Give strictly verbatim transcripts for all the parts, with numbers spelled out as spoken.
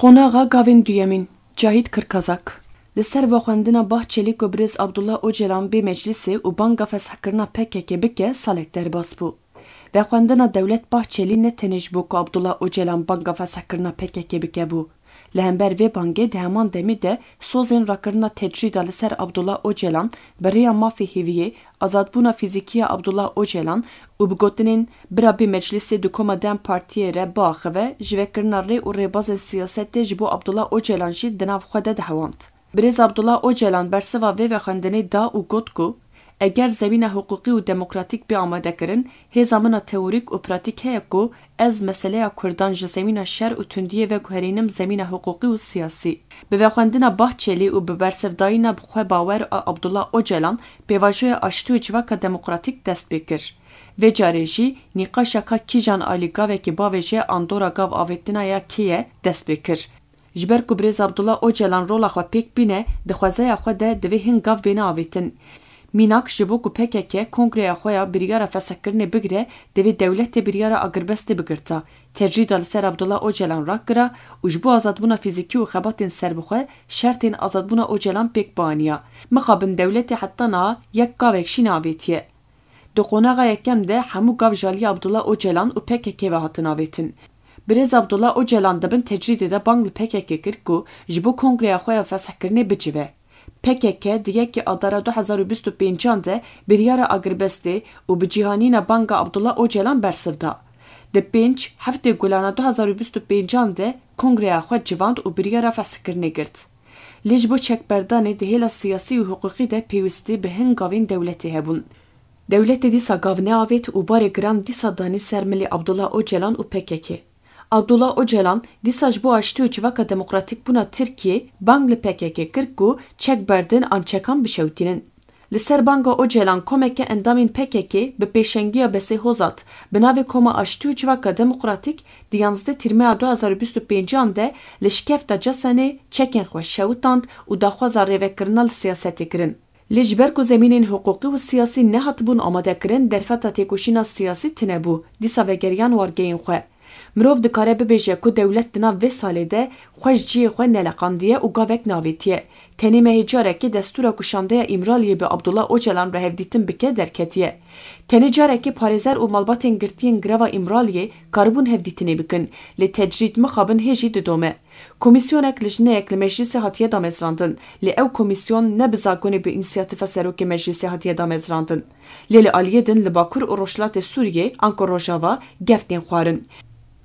Qonaxa gavên duyemîn, Cahît Kirkazak. Li ser vexwendina Bahçelî ku birêz Abdullah Ocalan bê meclisê û banga feshekirina P K K bike, salek derbas bû. Vexwendina dewlet Bahçelî ne tenê ji bo ku Abdullah Ocalan banga feshekirina P K K bike bû. Li hember vê bangê di heman demê de sozên rakirina tecrîda li ser Abdullah Ocalan bi rêya mafê hêviyê, azadbûna fîzîkî ya Abdullah Ocalan û bi gotinên bira bê meclisê di koma DEM Partiyê re biaxive, ji vekirina rê û rêbazên siyasetê ji bo Abdullah Ocalan jî di nav xwe de dihewand. Birêz Abdullah Ocalan bersiva vê vexwendinê da û got ku, eger zemîna hiqûqî û demokratîk bê amadekirin, hêza min a teorîk û pratîk heye ku ez meseleya Kurdan ji zemîna şer û tundiyê veguherînim zemîna hiqûqî û siyasî. Bi vexwendina Bahçelî û bi bersivdayîna bi xwe bawer a Abdullah Ocalan pêvajoya aştî û civaka demokratîk dest pê kir. Vê carê jî nîqaşa ka kîjan alî gavekê bavêje an dora gav avêtina ya kê ye dest pê kir. Ji ber ku birêz Abdullah Ocalan rola xwe pêk bîne, di xwezeya xwe de divê hin gav bêne avêtin. Mînak, ji bo ku P K K kongreya xwe ya biryara fesihkirinê bigire, divê dewletê biryara agirbestê bigirta, tecrîda li ser Abdullah Ocalan rakira û ji bo azadbûna fîzîkî û xebatên serbixwe şertên azadbûna Ocalan pêk bianiya. Mixabin dewletê heta niha yek gavek jî neavêtiye. Di qonaxa yekem de hemû gav ji aliyê Abdullah Ocalan û P K K ve hatin avêtin. Birêz Abdullah Ocalan di bin tecrîdê de bang li P K K kir ku ji bo kongreya xwe ya fesihkirinê bicive. P K K di yekê Adara du hezar û bîst û pêncan de biryara agirbestê û bi cîhanîna banga Abdullah Ocalan bersiv da. Di pênc, heftê Gulana du hezar û bîst û pêncan de kongreya xwe civand û biryara fesihkirinê girt. Lê ji bo çekberdanê di hêla siyasî û hiqûqî de pêwîstî bi hin gavên dewletê hebûn. Dewletê dîsa gav neavêt û barê giran dîsa danî ser milê Abdullah Ocalan û P K K. Abdullah Ocalan dîsa ji bo aştî û civaka demokratîkbûna Tirkiyê bang li P K K kir ku çek berdin an çekan bişewitînin. Li ser banga Ocalan komeke endamên P K K bi pêşengiya Besê Hozat bi navê Koma Aştî û Civaka Demokratîk di yanzdeh Tîrmeya du hezar û bîst û pêncan de li şikefta Casenê çekên xwe şewitand û daxwaza rêvekirina li siyasetê kirin. Lê ji ber ku zemînên hiqûqî û siyasî nehatibûn amadekirin, derfeta têkoşîna siyasî tune bû, dîsa vegeriyan wargeyên xwe. Mirov dikare bibêje ku dewlet di nav vê salê de xwe ji cihê xwe neleqandiye û gavek neavêtiye. Tenê mehê carekê destûra ku şandeya Îmraliyê bi Abdullah Ocalan re hevdîtin bike derketiye. Tenê carekê parêzer û malbatên girtiyên greva Îmraliyê karibûn hevdîtinê bikin, lê tecrîd mixabin hê jî didome. Komîsyonek lijneyek li meclîsê hatiye damezrandin, lê ew komîsyon ne bi zagonê bi însiyatîfa serokê meclîsê hatiye damezrandin. Lê li aliyê din li Bakur û Rojhilatê Sûriyê, anku Rojava, gef tên xwarin.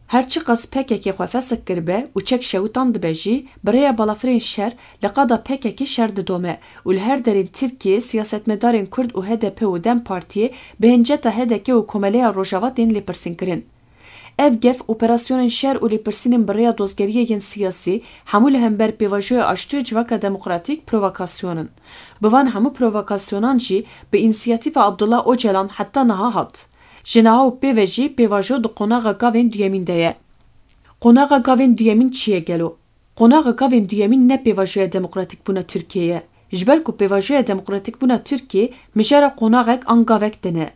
Her çiqas P K K xwe fesik kiribe û çek şewitandbe jî, bi rêya balafirên şer li qada P K K şer didome û li her derên Tirkiyê siyasetmedarên Kurd û H D P û DEM Partiyê bi hinceta H D K û Komeleya Rojava tên lêpirsînkirin. Ev gef, operasyonên şer û lêpirsînên bi rêya dozgeriyê yên siyasî, hemû li hember pêvajoya aştî û civaka demokratîk provokasyon in. Bi van hemû provokasyonan jî bi însiyatîfa Abdullah Ocalan heta niha hat. Ji niha û pê ve jî pêvajo di qonaxa gavên duyemîn de ye. Qonaxa gavên duyemîn çi ye gelo? Qonaxa gavên duyemîn ne pêvajoya demokratîkbûna Tirkiyê ye. Ji ber ku pêvajoya demokratîkbûna Tirkiyê mijara qonaxek an gavek din e.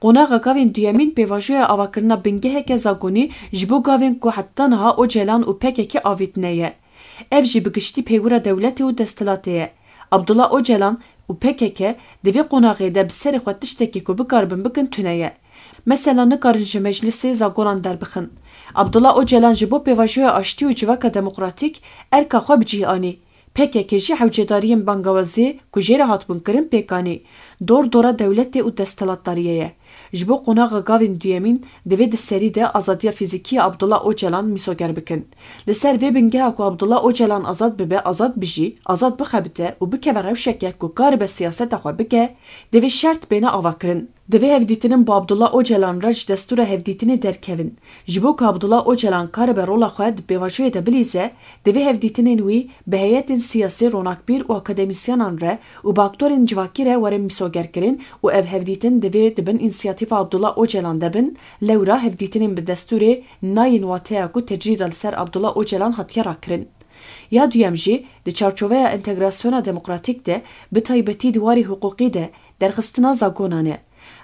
Qonaxa gavên duyemîn pêvajoya avakirina bingeheke zagonî ji bo gavên ku heta niha Ocalan û P K K avêtine ye. Ev jî bi giştî peywira dewletê û desthilatê ye. Abdullah Ocalan û P K K di vê qonaxê de bi serê xwe tiştekî ku bikaribin bikin tune ye. Mesela nikarin ji meclisê zagonan derbixin. Abdullah Ocalan ji bo pêvajoya aştî û civaka demokratîk erka xwe bi cih anî. P K K jî hewcedariyên bangawaziyê ku jê re hatibûn kirin pêk anî. Dor dora dewletê û desthilatdariyê ye. Ji bo qonaxa gavên duyemîn divê di serî de azadiya fîzîkî ya Abdullah Ocalan mîsoger bikin. Li ser vê bingeha ku Abdullah Ocalan azad bibe, azad bijî, azad bixebite û bikeve rewşeke ku karibe siyaseta xwe bike, divê şert bêne avakirin. Divê hevdîtinên bi Abdullah Ocalan re ji destûra hevdîtinê derkevin. Ji bo ku Abdullah Ocalan karibe rola xwe di pêvajoyê de bilîze, divê hevdîtinên wî bi heyetên siyasî, ronakbîr û akademîsyenan re û bi aktorên civakî re werin mîsogerkirin û ev hevdîtin divê di bin însiyatîfa Abdullah Ocalan de bin, lewra hevdîtinên bi destûrê nayên wateya ku tecrîda li ser Abdullah Ocalan hatiye rakirin. Ya duyem jî, di çarçoveya entegrasyona demokratîk de, bi taybetî di warê hiqûqî de, derxistina zagonan e.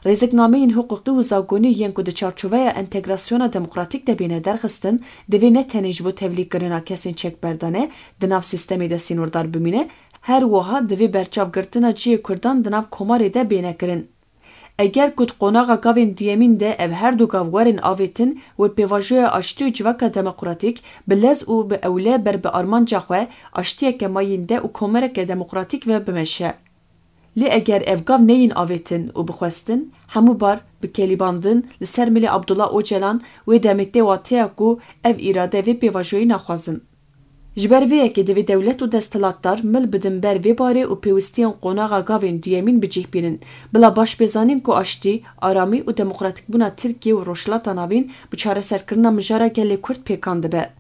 Rêziknameyên hiqûqî û zagonî yên ku di çarçoveya entegrasyona demokratîk de bêne derxistin, divê ne tenê ji bo tevlîkirina kesên çekberdane di nav sîstemê de sînordar bimîne, her wiha divê berçavgirtina cihê Kurdan di nav komarê de bêne kirin. Eger ku di qonaxa gavên duyemîn de ev her du gav werin avêtin, wê pêvajoya aştî û civaka demokratîk bi lez û bi ewle ber bi armanca xwe, aştiyeke mayînde û komareke demokratîk ve bimeşe. Lê eger ev gav neyên avêtin û bixwestin, hemû bar bi kelîbandin li ser milê Abdullah Ocalan wê demê tê wateya ku ev îrade vê pêvajoyê naxwazin. Ji ber vê yekê divê dewlet û desthilatdar mil bidin ber vê barê û pêwistiyên qonaxa gavên duyemîn bi cih bînin. Bila baş bê zanîn ku aştî, aramî û demokratîkbûna Tirkiye û Rojhilata Navîn bi çareserkirina mijara gelê Kurd pêkan dibe.